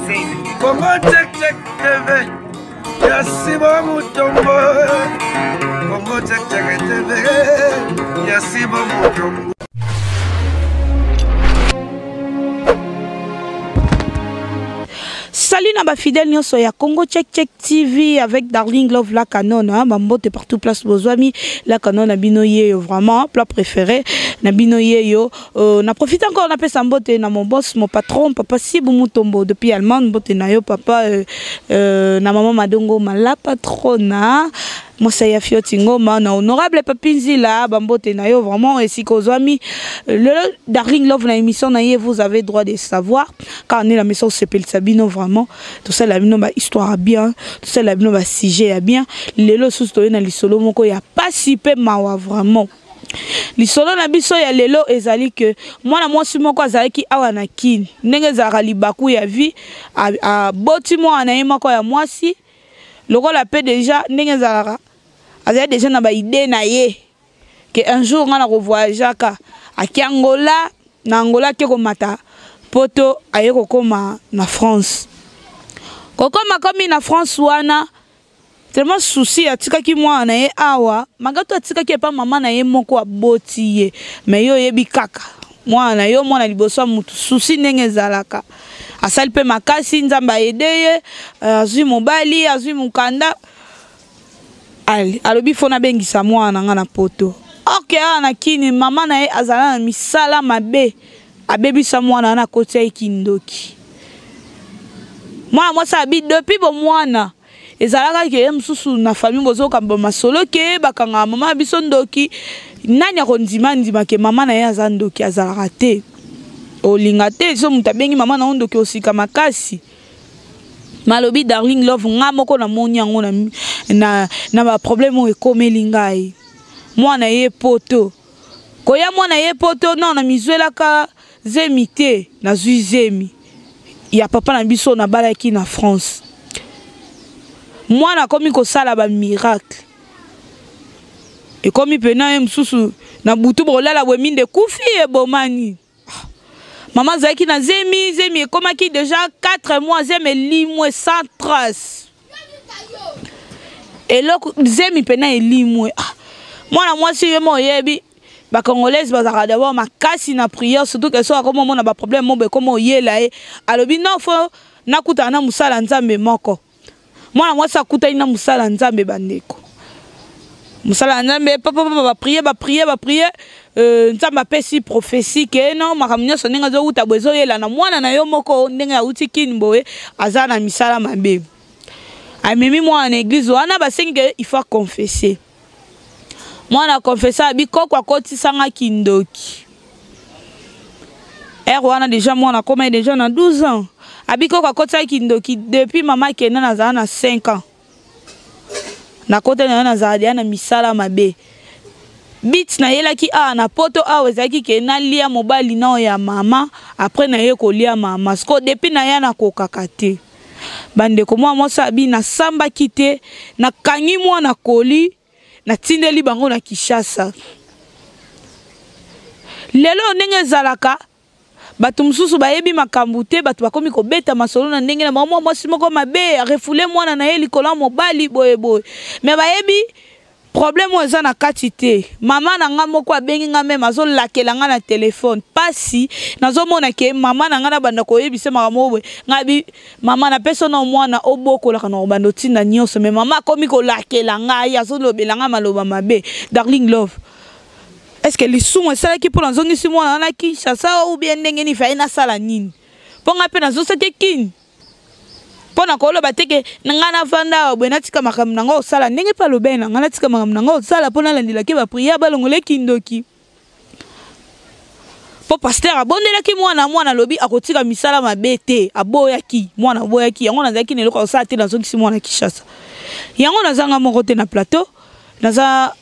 Congo Check Check TV ya Sibo Mutombo Congo Check Check TV ya Sibo Mutombo. Salut na ba fidèle nyonso ya Congo Check Check TV avec Darling Love la canon hein, bambote partout place bozwami la canon na bino yeyo vraiment plat préféré na bino yeyo. Na profite encore na pesa mbote na mon boss, mon patron papa Sibu Mutombo depuis Allemagne, mbote na yo papa, na maman Madongo la patrona Mosa ya Fioti Ngoma na honorable Papi Nzila bambote na yo vraiment esika ozwami le Darling Love na émission na ye, vous avez droit de savoir car on est la mission sepelisa bino vraiment tout ça la bino ba histoire bien tout ça la bino ba sujet ya bien lelo susu toye na lisolo moko ya pasi pe mawa vraiment. Lisolo na biso ya lelo ezali ke mwana mwasi moko azalaki awa na Kin, ndenge ezalaka libaku ya vie, aboti mwana na ye moko ya mwasi lokola pe deja ndenge ezalaka azali deja na ba idée na ye ke un jour nga na ko voyageaka aki Angola, na Angola ake komata poto aye kokoma na France. Kokoma komi na France wana tellement souci atikaki mwana na ye awa, magato atikaki epa mama na ye moko aboti ye, mais yo oyebi kaka mwana na yo mwana liboso ya mutu souci ndenge ezalaka. Asali pe makasi, Nzambe aide ye, azwi mobali, azwi mokanda. Ale, alobi fo nabengisa mwana na nga na poto. Ok, awa na Kini, mama na ye azala na misala mabe, abebisa mwana wana akotia ye kindoki. Mwana mwasi abi depuis bo mwana ezalaka ke ye mosusu na famille bozokamba masolo ke bakangaka mama na biso ndoki. Nani akondima ndima ke mama na ye aza ndoki? Azalaka te, olinga te so moto abengi mama na yo ndoki osika makasi. Malobi Darling Love nga moko na moni yango na ba problème oyo ekomeli ngai. Mwana ye poto. Koya mwana ye poto non na mizwelaka zemi te, nazwi zemi ya papa na biso nabalaki na France. Mwana akomi kosala ba miracle. Ekomi pena ye mosusu na butu bolala boye minde ekufi ebomani. Mama azalaki na zemi, zemi ekomaki déjà 4 mois, zemi elimwe sans trace. Eloko zemi pena elimwe. Mwana mwasi ye mo oyebi ba Congolaises bazalaka d'abord makasi na prière, surtout que soki akoma omona ba problème moko ekoma oyela ye, alobi non faut nakutana na mosala Nzambe moko. Mwana mwasi akutani na mosala Nzambe bandeko. Mosala Nzambe papa papa ba prier ba prier ba prier, Nzambe apesi prophétie ke non makambo nyonso ndenge azowuta boye ezoyela na mwana na yo moko ndenge awuti Kin boye aza na misala mabe. Amemi mwana na église wana basengi ke il faut confesser. Mwana confesser abi koko akotisanga kindoki. Heure wana déjà mwana akoma déjà na 12 ans. Abi koko akotisanga kindoki depuis mama akenda nazala na 5 ans. Nakota na yo nazala deja na misala mabe. Bit nayelaki awa na poto awa ezalaki ke nalia mobali nao ya mama, après naye kolia mama. Siko depuis naya nakokaka te. Bandeko mwa mwasi abi nasambaki te, nakangi mwana koli, natindeli bango na Kinshasa. Lelo ndenge ezalaka bato mosusu bayebi makambo te, bato bakomi kobeta masolo na ndenge na bango. Mwa mwasi moko mabe arefule mwana na ye likolo ya mobali boye boye, mais bayebi problème oyo eza na kati te. Mama na nga moko abengi nga meme azolakela nga na telefone pasi, nazomona ke mama na nga na banda koyebisa makambo oyo boye. Nga bi mama napesa na mwana obokolaka na kobanda otinda nyonso, mais mama akomi kolakela ngai, azolobela nga maloba mabe. Darling Love, est-ce que lisumu esalaki mpo nazongisi mwana wana Kinshasa ou bien ndenge nini faye nasala nini? Mpo nga mpe nazosaki Kin mpo na koloba te ke nga navanda awa boye natika makambo na nga osala ndenge mpe alobeli na nga natika makambo na nga osala mpo nalandelaki ba prière balongola kindoki. Mpo pasteur abondelaki mwana, mwana alobi akotika misala mabe te, aboyaki, mwana aboyaki yango nazalaki na eloko osala te, nazongisi mwana Kinshasa. Yango nazanga moko te na plateau, naza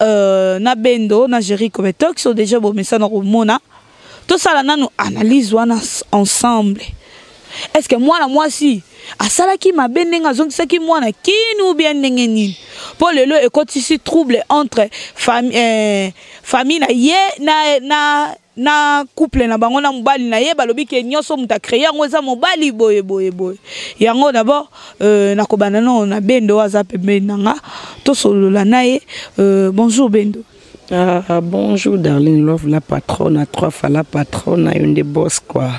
na Bendo na Jerry Kometox, so déjà bomesana komona. Tosala nanu analyse wana ensemble. Est-ce que mwana mwasi asalaki mabe ndenge azongisaki mwana Kin ou bien ndenge nini? Po lelo ekotisi trouble entre famille na ye na Na couple na bango na mobali na ye, balobi ke nyonso moto acréer yango eza mobali, boye boye boye. Yango d'abord nakobanda no na Bendo, aza pembeni na nga, tosolola na ye. Bonjour Bendo. Ah, bonjour Darling Love, la patronne, à trois fois la patronne, une des boss quoi.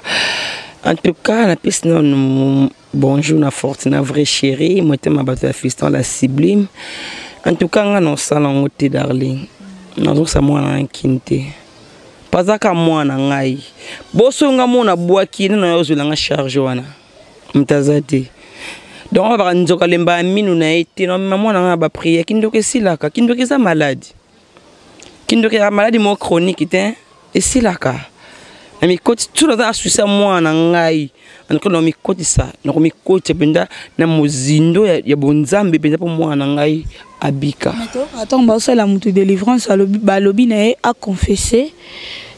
En tout cas, la piste non, bonjour na Fortuna vraie chérie, moi ma bato ya fiston la sublime. En tout cas, nga no sala ngo te Darling. Nazo sa mwana nkinte. Pazaka mwana ngai. Boso nga mona bwaki na yo zolanga charge wana. Mtaza te. Donc ba nzoka lemba minu na ete no mwana nga ba prier kindoki esilaka, kindoki eza malade. Kindoki ya maladie moko chronique te, esilaka. Na mikoti tu naza asusa mwana ngai antuka na mikotisa, nakomikotisa mpenza na mozindo ya bonzambe mpenza mpo mwana ngai abika. Ntango baosala motu délivrance, balobi na ye aconfesse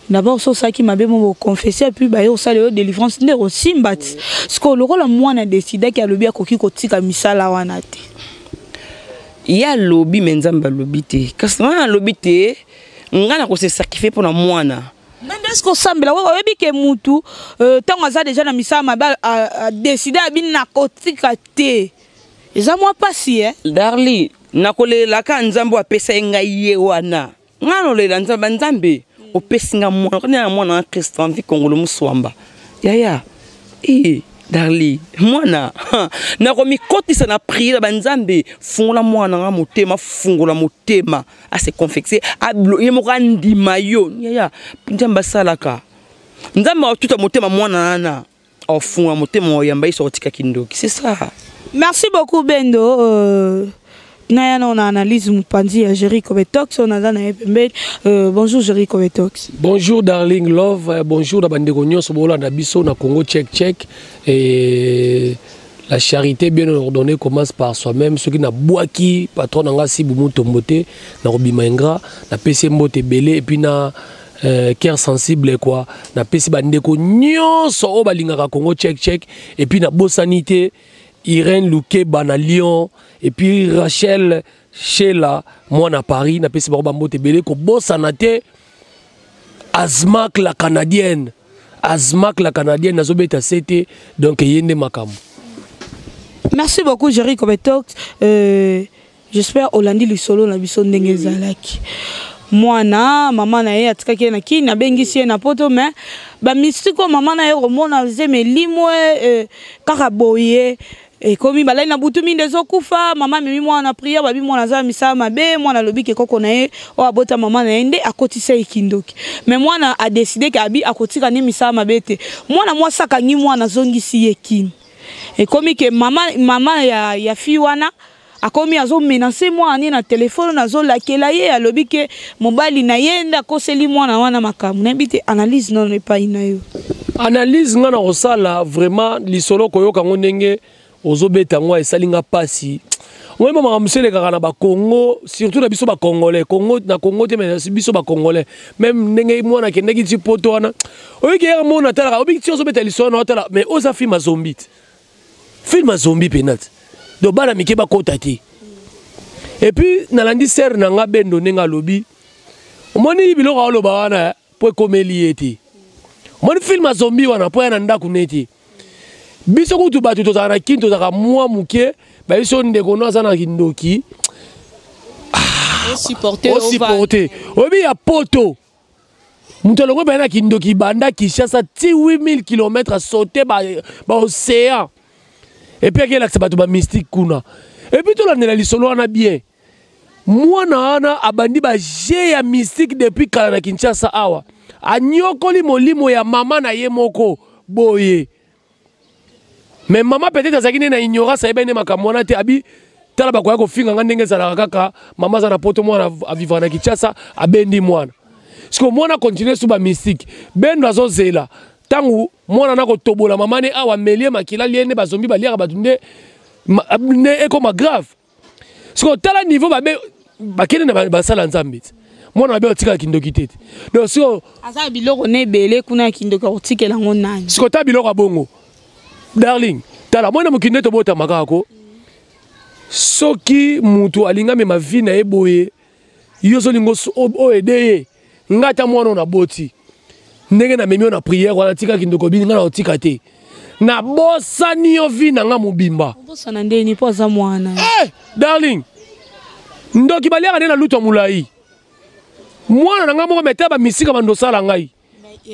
d'abord. So osalaki mabe mo, boconfesse, puis baye kosala yo délivrance nde kosimba ti sikoyo. Lokola mwana décidaki, alobi akoki kotika misala wana te. Ye alobi, me Nzambe alobi te. Kasi wana alobi te, ngai na kose sacrifier mpo na mwana. Mais nde soki osambela, oyebi ke mutu ntango aza deja na misala mabe, adécider, abi nakotika te, eza mwa mpasi e. Darli, nakolelaka Nzambe oyo apesa ye ngai ye wana. Ngai naolela Nzambe, Nzambe opesi nga mwana na mwana wa Christian vi Kongolo Muswamba yaya e Darli mwana. Nakomikotisa na prière, banzambe fungola mwana nga motema, fungola motema, ase confesser ye moko, andima yo yaya. Nzambe asalaka, Nzambe atuta motema mwana wana, afungola motema, oyamba ye, soki otikaki ndoki, c'est ça. Merci beaucoup Bendo. Naya na analyse mopanzi ya Jerry Kobetox oyo naza na ye pembeni. Bonjour Jerry Kobetox. Bonjour Darling Love, bonjour na bandeko nyonso bolanda biso na Congo Check Check. Et la charité bien ordonnée commence par soi-même. Soki nabwaki patron na nga Sibu Mutombo te, nakobima ingrat. Napesi ye mbote ebele et puis na cœur sensible quoi. Napesi bandeko nyonso oyo balingaka Congo Check Check et puis nabosani te Irène Lukeba na Lyon et puis Rachel Sheila mwana Paris. Napesi bango bambote ebele. Kobosana te Azmak la Canadienne, Azmak la Canadienne nazobeta sete, donc ye nde makambo. Merci beaucoup Jerry Kobetox. J'espère olandi lisolo na biso ndenge ezalaki. Mwana mama na ye atikaki ye na Kini, abengisi ye na Poto, mais bamystique oyo mama na ye komona zeme elimwe kaka boye, ekomi balali na butu, minde ezokufa, mama amemi mwana na prière, babi mwana aza misala mabe. Mwana alobi ke koko na ye oyo abota mama na ye nde akotisa ye kindoki, mais mwana adécider ke abi akotika nde misala mabe te. Mwana mwasi akangi mwana, azongisi ye Kini. Ekomi ke mama ya fille wana akomi azomenacer mwana ne na telefone, azolakela ye, alobi ke mobali na ye nde akoseli mwana wana makambo. Nayebi te, analyse nono epai na yo. Analyse nga na kosala, vraiment lisolo koyoka yango ndenge ozobeta yango esali nga mpasi. Oyeba makambo mosusu elekaka na Bakongo, surtout na biso Bacongolais, Congo na Congo te, mais biso Bacongolais même, ndenge mwana akendaki ti Poto wana, oyoki yaka mona atalaka, obiki ti ozobeta lisolo na otala, mais oza film ya zombi te, film ya zombi mpena te. Donc bana mike bakota te. Et puis nalandi sere na nga Bendo ndenge alobi, omoni biloko aoloba wana mpo ekomeli ye te. Omoni film ya zombi wana mpo ya na ndako neti biso kutu bato tozalaka na Kini, tozalaka mwa moke, bayebi ndeko no aza na kindoki, osupporte. Oyebi ya Poto, moto alongo baya na kindoki banda Kinshasa ti 8000 km, asaute baocéan et puis akelakisa bato bamystique kuna. Et puis tolandela lisolo wana bien. Mwana wana abandi baje ya mystique depuis kala na Kinshasa awa, anyokoli molimo ya mama na ye moko boye, mais mama peut-être azalaki nde na ignorance, ayebani nde makambo wana te. Abi tala, bakoya kofinga nga ndenge ezalaka kaka, mama aza na Poto, mwana avivre na Kinshasa, abendi mwana. Siko mwana continue su bamystique. Bendo azozela ntango mwana na kotobola mama ne awa, melie makila, lie nde bazombi baliaka bato nde nde ekoma grave. Siko tala niveau babe bakende na basala Nzambe te, mwana mabe otikala kindoki te te. Donc siko aza biloko na ebele kuna ya kindoki, akotikela yango nani? Siko tala biloko ya bongo Darling, tala mwana mokili nde tobotama kaka ko soki mutu alingi amema vie na ye boye, yo ozolinga oyo ede ye. Ngai ata mwana oyo naboti, Ndenge na memi yo na prière wana tika kindoki obini nga na otika te. Nabosani yo vie na nga mobimba. Obosana ndeni mpo aza mwana. Hey, darling. Ndoki baliaka nde na lutu ya molai. Mwana na nga moko meta ba misika bando sala ngai.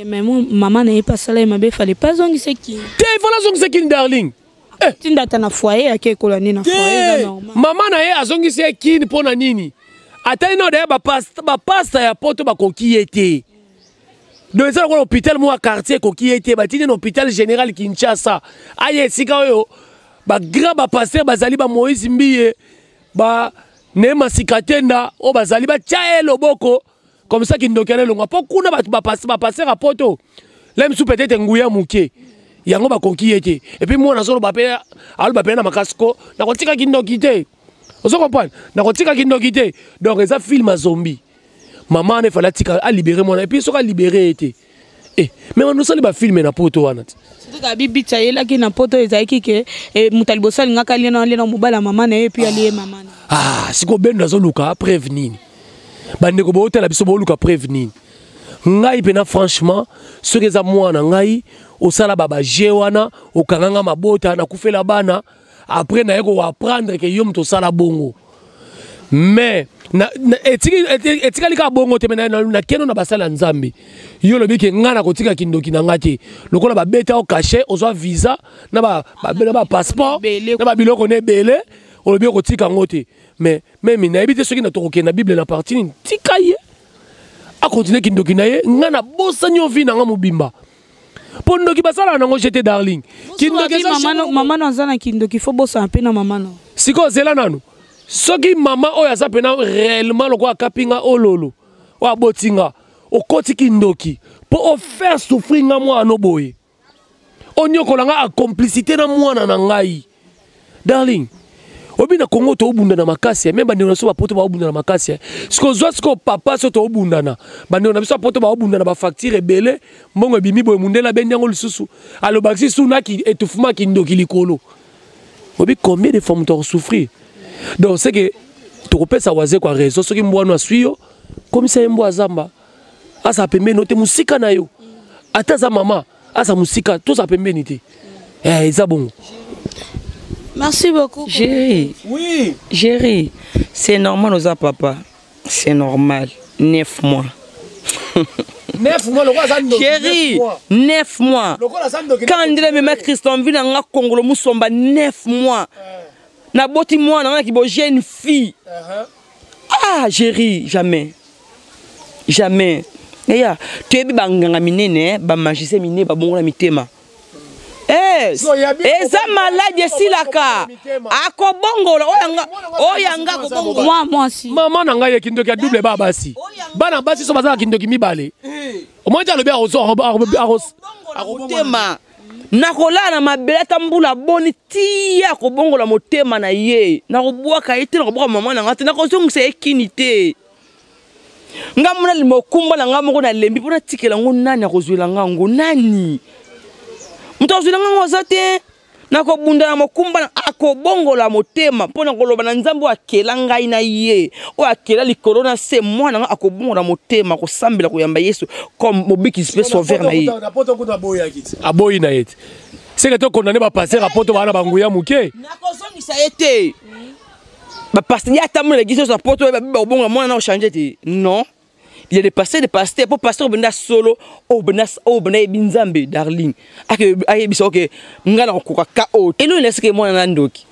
Mais mama na ye mpe asala ye mabe fallait pas azongisa kini. Te, il fallait azongisa kini darling. Eh. Tinda ata na foyer ake ekola nini na foyer eza normal. Mama na ye azongisi ye kini mpo na nini? Atali na daya ba pasta ya poto bakoki ye te. Donc eza lokola hôpital moko ya quartier ekoki ye te, batindi na hôpital général Kinshasa. Aye esika oyo ba grand ba pasteur bazali ba Moïse Mbiye ba Neema Sikatenda oyo bazali batya ye loboko comme ça kindoki wana elongwa mpo kuna bato ba pasteur ya poto la misu peut-être nguya moke yango bakoki ye te. Et puis mwana azoloba mpe aloba mpe na makasi ko nakotika kindoki te, ozo comprendre, nakotika kindoki te. Donc eza film ya zombie. Mama wana efali atika alibere mwana et puis soki alibere ye te eh, mais wana osali bafilme na poto wana te. Surtout ka bibiti ayelaki na poto ezalaki ke moto ya liboso alingaka alia na alia na mobali ya mama na ye et puis alie mama na. Ah, sikoyo bendo azoluka preuve nini? Bandeko bootala biso, booluka preuve nini? Ngai mpena franchement, soki eza mwana ngai osala babaje wana, okanga nga mabota, nakufela bana, après naye koapprendre ke yo moto osala bongo, mais etikali kaka bongo te. Me nakendo na basali ya Nzambe, yo olobi ke ngai nakotika kindoki na ngai te. Lokola babeta yo cachet, ozwa visa na bapasseport na babiloko na ebele, olobi okotika yango te. Mais même nayebi te soki na tokokende na Bible na parti nini. Tika ye akontinue kindoki na ye, ngai nabosani yo vie na ngai mobimba, mpo ndoki basalaka nango jete darling. Kindoki mama no aza na kindoki, fo bosana mpe na mama no. Sikoyo zela nanu, soki mama oyo aza mpena réellement lokola akapinga ololo oyo aboti nga, okoti kindoki mpo ofaire souffrir nga mwana boye, onyokola nga a complicité na mwana na ngai. Darling, obi na Kongo toobunda na makasi, me bandeko na biso bapoto baobunda na makasi. Sikoyo ozwa sikoyo papa so toobundana, bandeko na biso bapoto baobunda na bafacture ebele, mbongo ebimi boye, mundele abendi yango lisusu, alobakisi su naki étouffement kindoki likolo. Obi combien de fois moto akosouffrir? Donc c'est que tokopesa waze kwa raison. Soki mbwano aswi yo, komisa ye mbwa zamba, aza pembeni te, mosika na yo. Ata aza mama, aza mosika, toza pembeni te. Eza bongo. Merci beaucoup. Géri. Oui. Géri, c'est normal aux papa. C'est normal. 9 mois. 9 mois lokola aza ndoki. Chéri, 9 mois. Lokola aza ndoki. Quand ndele mema Christian vi na nga kongolo musomba 9 mois. Naboti mwana nga ki bo jeune fille. Ah, Géri, jamais. Jamais. Eya, toyebi banganga minene, bamagicien minene babongola mitema. Eh, eza maladi esilaka, akobongola oyo anga akobongola. Mwa mwasi. Mama na ngai ye kindoki ya double ba basi, bana basi so baza na kindoki mibale, omoi te alobi motema nakolala na mabele ata mbula boni tia akobongola motema na ye. Nakobwaka ye te, nakobwaka mama na nga te, nakozongisa ye kini te. Nga mona mokumba na nga moko nalembi mpo natikela yango. Nani akozwela nga yango? Nani moto azwela nga yango? Aza te. Nakobunda na mokumba na akobongola motema mpo na koloba na Nzambe oyo akela ngai na ye, oyo akela likolo na se. Mwana nga akobongola motema, akosambela, koyamba Yesu comme mobikisi mpe sauveur na ye. Aboyi na ye te, seke tokondane bapasteur apoto baa na banguya moke. Nakozongisa ye te. Bapasteur ye atambola na église nyonso na poto, babi bakobongola mwana na ochange te. Non, il y a des pasteurs, des pasteurs po pasteur obenda solo, oyo obenda yebi Nzambe. Darling ayebisa oke ngai na kokoka ka oyo elo elesike mwana na ndoki.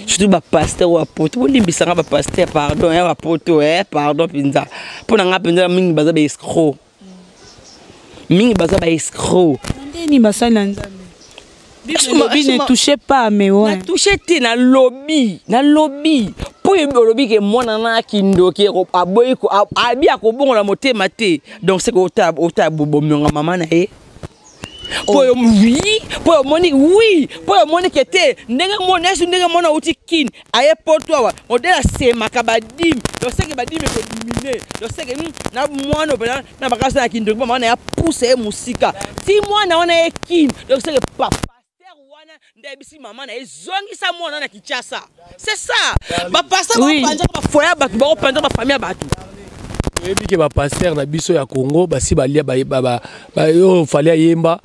Surtout bapasteur oyo apoto, bolimbisanga bapasteur, pardon ya bapoto, pardon mpenza mpo na ngai mpenza. Mingi baza baescroc, mingi baza baescroc. Ndeni basali na Nzambe. Bible ne touchez pas mais ouais. Na touché te, nalobi, nalobi mpo oyebi olobi ke mwana na kindoki aboyi abi akobongola motema te. Donc c'est que otala bomionga mama na ye mpo yo, oui, mpo omoni, oui, mpo omoni ke te ndenge mona yesu, ndenge mona auti kini aye poto awa, modele asemaka badîme. Donc c'est que badîme ekodiminuer. Donc c'est que na mwana mpena na bakasi na kindoki, mpo mama na ye apusa ye mosika ti mwana wana ye kini. Donc c'est que papa wana nde ayebisi mama na ye: zongisa mwana na Kinshasa. C'est ça, bapasteur bakopanzaka bafoyer ya bato, bakopanzaka bafamille ya bato. Toyebi ke bapasteur na biso ya Congo basi balia, oyo Fally ayemba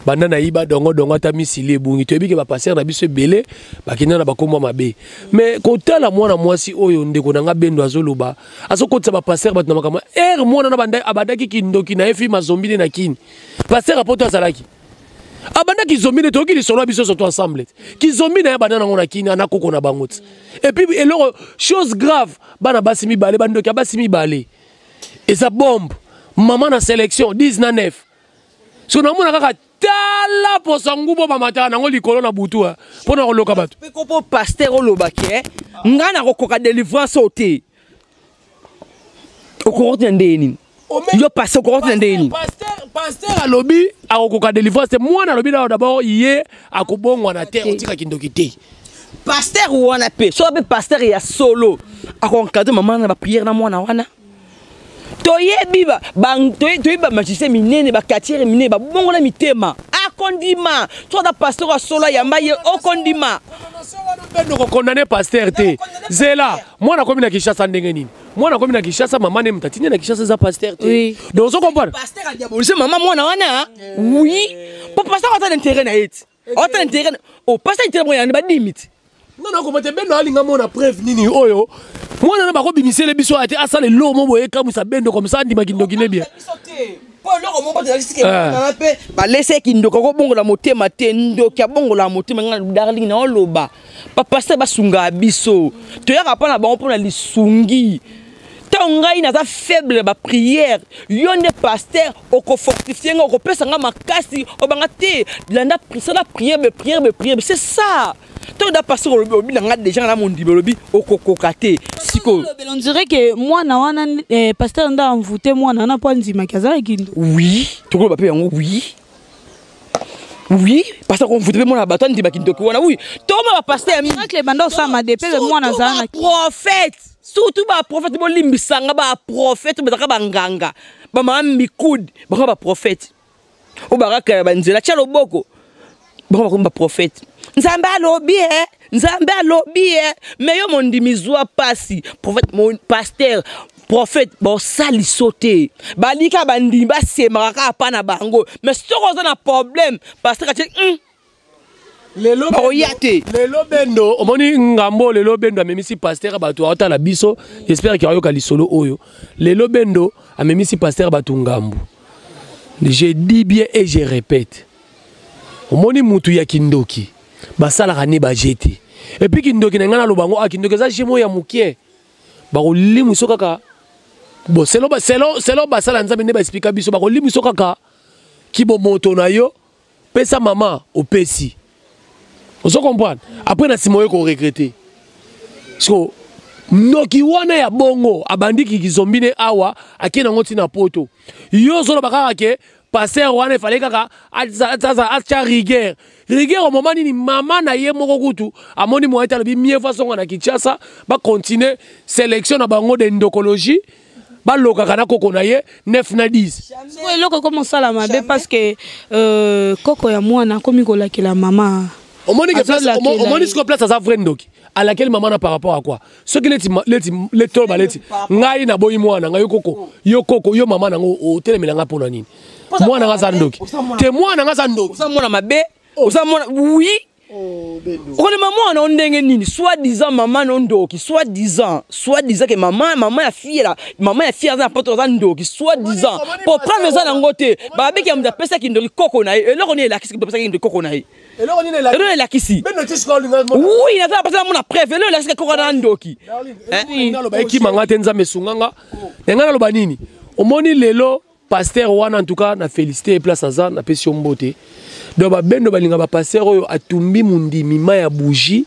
banda na yiba dongo dongo, ata misili ebungi. Toyebi ke bapasteur na biso ebele bakenda na bakombo mabe. Mais kotala mwana mwasi oyo, ndeko na nga Bendo azoloba, azokotisa bapasteur bato na makambo ere. Mwana na abandaki kindoki na ye, fi mazombi nde na kini. Pasteur apoto azalaki, abandaki zombi nde toyoki lisolo ya biso surtout ensemble. Kizombi na ye abanda nango na kini ana koko na bango ti. Et puis eloko, chose grave, bana basi mibale, bandoki ya basi mibale, eza bombe. Mama na sélection 10 na 9, so namona kaka tala poso ngubo bamataka nango likolo na butu mpo na koloka bato. Mpe kopo pasteur olobaki ngai nakokoka délivrance oyo te. Okoka tina ndenge nini? Yo pasteur, okoka tina ndenge nini? Pasteur alobi akokoka délivrance te. Mwana alobi nao d'abord ye akobongwana te, otika kindoki te. Pasteur wana mpe, soki mpe pasteur ya solo, akoencadre mama na baprière na mwana wana. Toyebi toyebi bamagicien minene, baquartier minene babongola mitema. Akondima soki aza pasteur ya solo, ayamba ye, okondima. Mpe kokondane pasteur te. Zela, mwana akomi na Kinshasa ndenge nini? Mwana akomi na Kinshasa, mama ne moto atindi na Kinshasa, eza pasteur te. Donc ozo comprendre. Pasteur adiabolise mama mwana wana, oui, po pasteur ata na intérêt na ye ti, ata intérêt o pasteur, intérêt mo yani badimi ti. Nga nakoma te. Bendo alinga mona preuve nini oyo mwana na bakobimisele biso aya te, asala eloko mo boye ekamwisa Bendo comme ça andimaki ndoki ne bien. Mpo eloko moko tozalaki mpe baleseki ndoki akobongola motema te. Ndoki abongola motema. Nga Darling na oloba, bapasteur basungaka biso, toyaka mpa na bango mpo na lisungi. Ntango ngai naza faible na baprière, yo nde pasteur okofortifie ngai, okopesa ngai makasi, obanga te, landa, sala prière, be prière, be prière, c'est ça. Ntango da pasteur olobi, olobi na ngai déjà na mondimi, olobi okokoka te sikoyo. On dirait que mwana wana, pasteur nda envoûté mwana wana mpo andimaki azalaki ndo. Oui, tokoloba mpe yango, oui, pasteur konvoûte mpe mwana bato andimaki ndoki wana, oui. Tokoma bapasteur ya miracle ebanda osala depe mwana azala na prophète, surtout baprophète, bolimbisanga, baprophète bazalaka banganga, bamama mikude baka baprophète oyo bakaka ya banzela tia loboko, bango bakomi baprophète. Nzambe alobi e, Nzambe alobi e. Me yo mondimi zwa pasi. Prophète, pasteur, prophète bosaliso te, balika bandimi basemaka kaka pa na bango. Mais soki oza na problème, pasteur atie Lelo bakoya te. Lelo Bendo omoni ngambo, lelo Bendo amemisi pasteur bato aotala biso. J'espère ke ayoka lisolo oyo. Lelo Bendo amemisi pasteur bato ngambo. Je dis bien et je répète, omoni mutu ya kindoki basalaka ne baje te. Et puis kindoki na ngai naloba yango, ah, kindoki eza jemo ya mokie, bakolimu so kaka bon, selon basala Nzambe nde baexplika biso, bakolimu so kaka kibomoto na yo. Pesa mama opesi, ozo comprendre? Après na nsima oyo koregretter. So ndoki wana ya bongo abandiki kizombi ne awa, ake nango ntina poto. Yo ozoloba kaka ke pasteur wana efale kaka atya rigueur, rigueur au moment nini mama na ye moko kutu amoni moyen te, alobi mieux faut asonga na Kinshasa, bacontinue sélection na bango de ndokologie, balokaka na koko na ye 9 na 10. Sikoyo eloko ekoma osala mabe parce que koko ya mwana akomi kolakela mama. Omoni ke omoni sikoyo place aza vrai ndoki, alakeli mama na par rapport à quoi? Soki leti leti leti toloba leti ngai naboyi mwana ngai, yo koko, yo koko, yo mama nango otelemela ngai mpona nini? Mwana nga aza ndoki te, mwana nga aza ndoki. Oza mwana mabe, oza mwana, oui. Okolema mwana o ndenge nini? Soit disant mama no ndoki, soit disant ke mama ya fille la, mama ya fille aza na poto, aza ndoki, soit disant. Po preuve eza nango te. Babeki ya moto apesaki ndoki koko na ye, eloko nini elakisi moto apesaki ndoki koko na ye? Eloko nini? Eloko elakisi? Oui, naza na pasa mona preuve, eloko elakisi koko na ndoki. Naloba ekimanga te, Nzambe esunganga na ngai. Naloba nini? Omoni lelo pasteur wana, en tout cas na félicité ye place aza, napesi yo mbote. Donc babendo balinga bapasteur oyo atumbi mondimi ma ya bougie,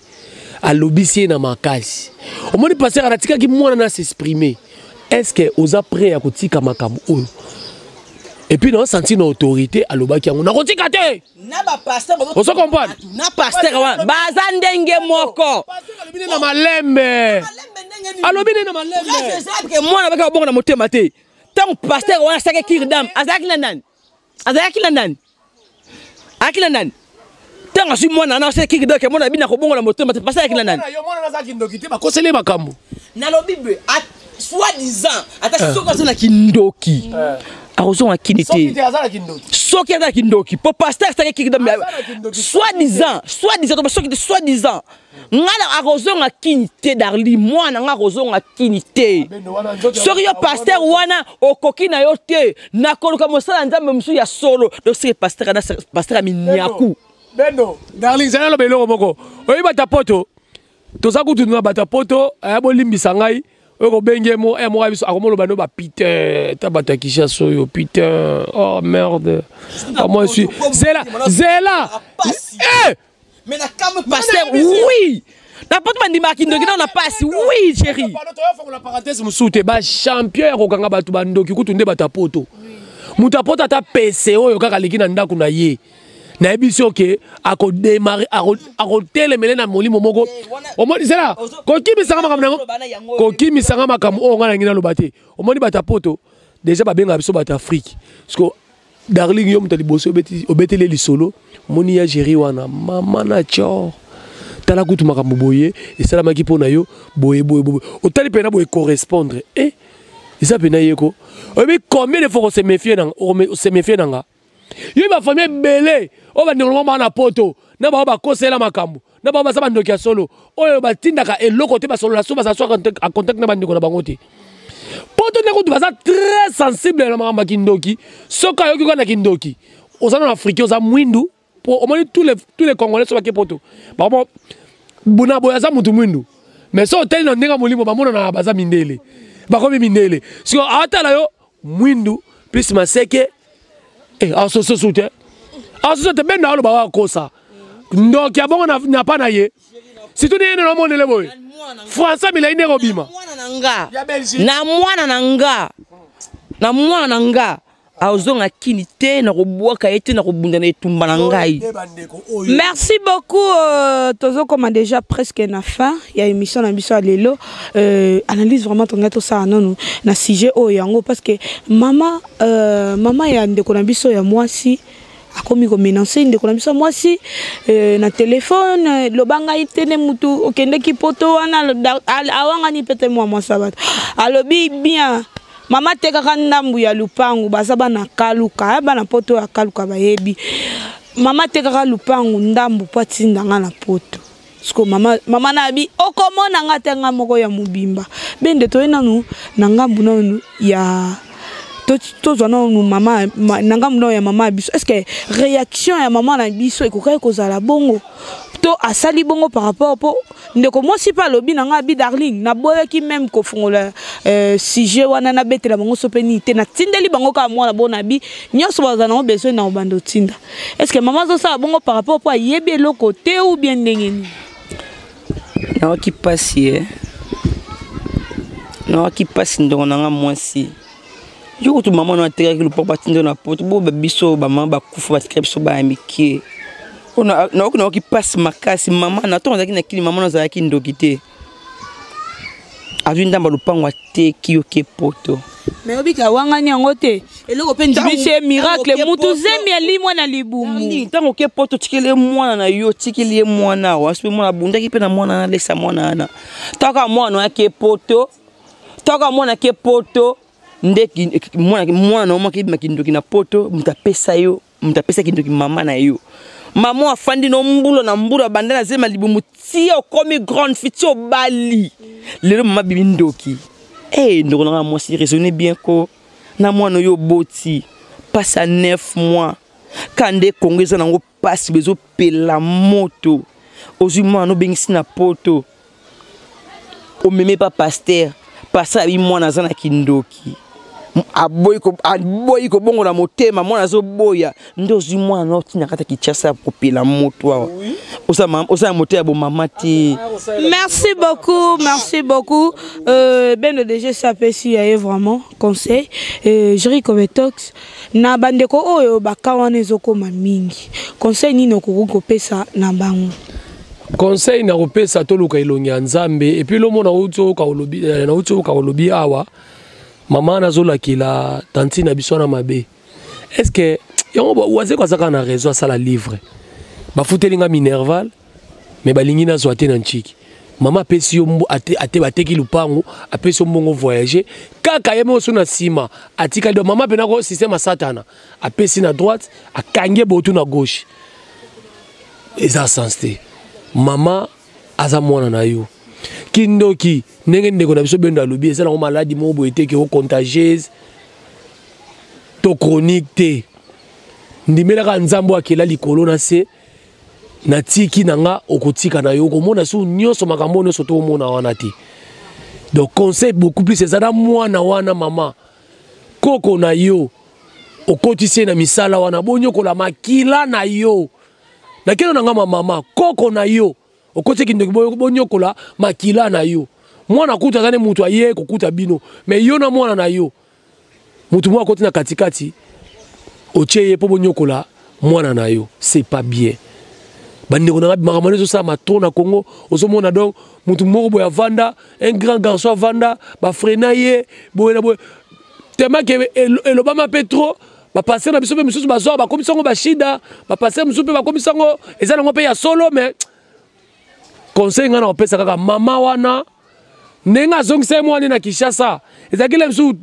alobisi ye na makasi. Omoni pasteur anatikaki mwana na s'exprimer. Est ce que oza prêt ya kotika makambo oyo? Et puis naosentir na autorité alobaki yango, nakotika te. Na bapasteur. Ozo comprendre? Na pasteur wana baza ndenge moko. Alobi ne na malembe, alobi ne na malembe. Ke mwana baka bongo na motema te. Ntango pasteur wana asalaki cure d'âme, azalaki na nani? Azalaki na nani? Azalaki na nani ntango azwi mwana wana asalaki cure d'âme ke mwana bina kobongo na motema te? Pasteur azalaki na nani? Yo mwana nazalaki ndoki te, bakoseli makambo. Nalobi boye. Soit disant ata soki aza na kindoki, akozonga kini te. Soki aza na kindoki, po pasteur asaki kiki, soit disant, soit disant, soki te, soit disant nga na akozonga kini te. Darli, mwana nga akozonga kini te. Soki yo pasteur wana okoki na yo te, nakoluka mosala ya Nzambe mosusu ya solo. Donc soki pasteur ana pasteur ya minyaku. Bendo, Darling, zala loba eloko moko. Oyebi bato ya poto, toza kutu na bato ya poto aya, bolimbisa ngai, oyo kobenge mo eh, moko ya biso akomoloba no baputain, ta bato ya Kinshasa oyo, putain, oh merde. Ah, moi suis zela zela, eh! Mais na kamwe, pasteur, oui, na poto bandimaka kindoki nao na pasi, oui chéri. Pardon, toyofongola parenthèse mosusu te. Bachampion ya kokanga bato bandoki kutu nde bato ya poto. Moto ya poto, ata pese oyo kaka aleki na ndako na ye, nayebi soki akodémarrer, akotelemele na molimo moko. Omoni, zela kokimisanga makambo nango, kokimisanga makambo oyo ngai nangi naloba te. Omoni, bato ya poto déjà babengaka biso bato ya Afrique, parce que Darling, yo moto ya liboso obeteli ye lisolo. Omoni ya géri wana, mama na tior, tala kutu makambo boye esalamaki mpo na yo boye boye boye, otali mpena boye correspondre e eza mpena ye ko. Oyebi combien de fois kose méfier na ose méfier na nga? Yo bafamille ebele oyo bandeko na bango na poto, na bango bakosela makambo na bango, baza bandoki ya solo oyo batindaka eloko te, basolola so baza so en contact na bandeko na bango te. Poto nde kutu baza très sensible na makambo ya kindoki. Soki ayoki kaka na kindoki, oza na Afrique, oza mwindu, po omoni tous les Congolais so bake poto, bango buna boye, aza mutu mwindu, mais so otali na ndenge ya molimo, bamonana baza mindele, bakomi mindele. Siko atala yo mwindu plus maseke, eh, asososu te, asoso te. Benda aloba wa akosa ndoki ya bongo na pa na ye, surtout ndenge nde naomonele boye, français milai ndenge obima. Na mwana na nga, na mwana na nga azonga kini te, na kobwaka ye te, na kobunda na etumba na ngai. Merci beaucoup. Tozokoma déjà presque na fin ya émission na biso ya lelo. Analyse vraiment tongai tosala nanu na sujet oyo yango, parce que mama ya ndeko na biso ya mwasi akomi komenacer ndeko na biso ya mwasi na telefone. Loba ngai te nde mutu okendeki poto wana, awangani mpe te. Mwa mwasi ya bato alobi bien, mama atekaka ndambu ya lupangu, baza bana kaluka, bana poto ya kaluka bayebi. Mama atekaka lupangu ndambu mpo atinda nga na poto. Siko mama, mama na abi okomona nga te, nga moko ya mobimba. Bende toye nanu na ngambu nanu ya tozwa nanu mama na ngambu nanu ya mama ya biso. Est ce que réaction ya mama na biso ekokaki kozala bongo to asali bongo par rapport mpo ndeko mwasi mpe alobi na ngai, abi Darling, naboyaki même kofungola sujet wana, nabetela bango so mpe nini te, natindeli bango kaka mwana bo na bi nyonso bazala nango besoin na obanda otinda. Est ce que mama azosala bongo par rapport mpo ayebi eloko te ou bien ndenge nini? Nayoki mpasi e, nayoki mpasi. Ndeko na nga mwasi, yo kutu mama no atekaki lopango, batinda na poto bo biso bamama bakufa, batikaki biso baya mike. Nayoki mpasi makasi. Mama na ntongo azalaki na kili, mama no azalaki ndoki te, azwi ndamba lopango, ateki, yoke poto. Mais obika wangani yango te, eloko mpe ndimisi ye miracle, mutu zemi alimwa na libumu. Ntango oke poto, otikeli ye mwana na yo, otikeli ye mwana awa, soki mwana abundaki mpe na mwana wana, alesa mwana wana. Ntango mwana ake poto, ntango mwana ake poto nde mwana na yo moko ebima kindoki na poto. Moto apesa yo, moto apesa kindoki mama na yo. Mama afandi no mbula na mbula, banda na zema libumu tia okomi grande fille, ti obali lelo, mama bibi ndoki. Hey, ndeko nanga mwasi, raisonne bien ko na mwana oyo oboti mpasi ya 9 mois ka nde Kongo eza nango mpasi, bezopela moto. Ozwi mwana, obengisi na poto, omemi pa pasteur, pasteur abi mwana aza na kindoki, aboyi kobongola motema, mwana azoboya. Nde ozwi mwana na otina kati ya Kinshasa ya kopela moto awa, oza na moto ya bomama te. Merci beaucoup, merci beaucoup. Bendo DG sapesi ya ye vraiment conseil. Jerry Cobetox, na bandeko oyo baka wana ezokoma mingi, conseil nini okoki kopesa na bango? Conseil na kopesa, toluka elongi ya Nzambe. Et puis lomo nauti oyoka olobi, nauti oyoka olobi awa, mama nazolakela tantine na biso wana mabe. Est ce que yango Wazeko aza kaka na réseau, asala livre, bafuteli nga minerval, mais balingi nazwa te na ntiki. Mama apesi yo ate, ate bateki lupango, apesi yo mbongo voyager, kaka ye moko so na nsima atikali do mama pena ko système ya satana apesi na droite, akangi botu na gauche. Eza sens te. Mama aza mwana na yo. Kindoki ndenge ndeko na biso Bendo alobi eza nango maladi moko boye te ke o contagieuse to chronique te. Ndimelaka Nzambe akela likolo na se natiki na nga okotika na yo okomona su nyonso makambo nyonso toomona wana te. Donc conseil beaucoup plus eza na mwana wana mama koko na yo okotisi ye na misala wana bonyokola makila na yo nakelo na nga mama koko na yo okotisi kindoki bonyokola makila na yo mwana kuta aza ne mutu aye kokuta bino mais yo na mwana na yo mutu moko akoti na katikati otie ye mpo bonyokola mwana na yo c'est pas bien. Bandeko na nga makambo nyonso ezosalama trop na Congo ozomona donc mutu moko boye avanda un grand garçon avanda bafrena ye boye na boye tellement ke elobama mpe trop bapaster na biso mpe mosusu bazwa bakomisa yango bashida bapaster mosusu mpe bakomisa yango eza nango mpe ya solo mais conseil ngai na kopesa kaka mama wana ndenge azongisa ye mwana na Kinshasa ezalaki le mosusu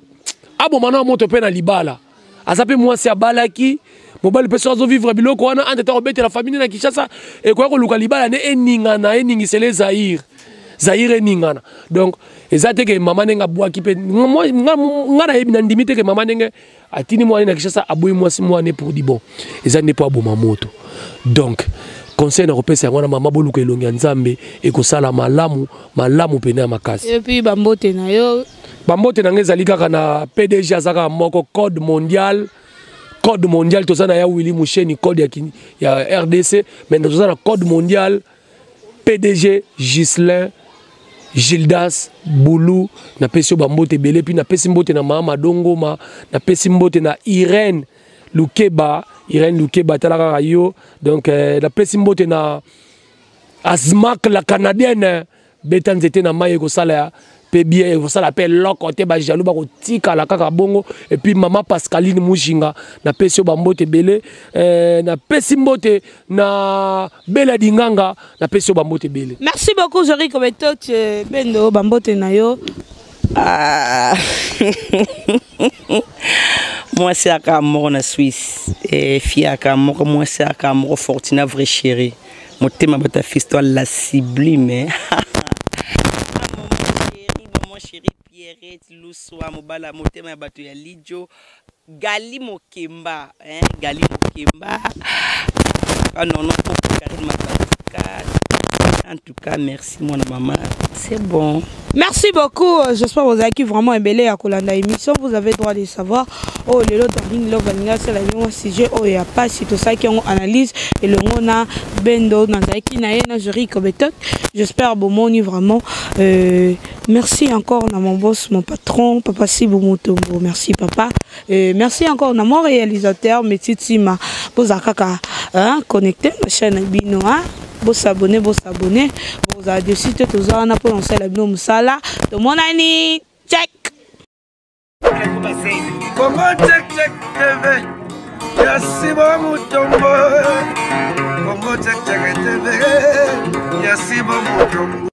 aboma na moto mpe na libala aza mpe mwasi abalaki mobali mpe soki azovivre biloko wana entre temps kobetela famille na Kinshasa ekoya koluka libala nde eningana eningisele Zaire Zaire eningana donc eza te ke mama ndenge abwaki mpe nga nayebi na ndimi te ke mama ndenge atindi mwana na Kinshasa aboyi mwasi mwana pour du bon eza nde mpo aboma moto donc conseil na kopesa yango wana mama boluka elongi ya Nzambe ekosala malamu malamu pene ya makasi. Et puis bambote na yo bambote na ngai ezali kaka na PDG aza kaka moko code mondial toza na ya Willy Musheni code ya RDC mais toza na code mondial PDG Ghislain Gildas Boulou napesi yo bambote ebele puis napesi mbote na mama Dongoma napesi mbote na Irène Lukeba tala kaka yo donc napesi mbote na Azmak la canadienne beta nzete na mai ekosala pe bien ekosala pe loko te ba jaloux bakotikala kaka bongo et puis mama Pascaline Mujinga napesi yo bambote ebele napesi mbote na Bela Dinganga napesi yo bambote ebele. Merci beaucoup Jerry Kobetot Bendo bambote na yo. Ah. Moi c'est aka moko na Suisse et fiaka moko moi c'est aka moko Fortuna vrai chéri motema bata fils toi la sublime. Maman chérie Pierrette Luswa mobala motema ya bato ya Lidjo Gali Mokemba hein Gali Mokemba ah non non Karine Mabatika en tout cas merci mon maman c'est bon. Merci beaucoup, j'espère que vous avez vraiment embellé à Kolanda émission, vous avez droit de savoir oh lelo Darling Love alinga sala yo sujet oh ya pas si tout ça qui on analyse et le ngona Bendo nazaki na ye na Jerry Kobetot. J'espère bomoni vraiment merci encore na mon boss, mon patron papa Sibou Mutombo, merci papa. Merci encore na mon réalisateur Métier Tima bozakaka hein connecté ma chaîne bino hein bo s'abonner vous avez dessus tout ça on a pour lancer la bino musala to monani check. Congo check check TV ya Sibo Mutombo Congo check check TV ya Sibo Mutombo.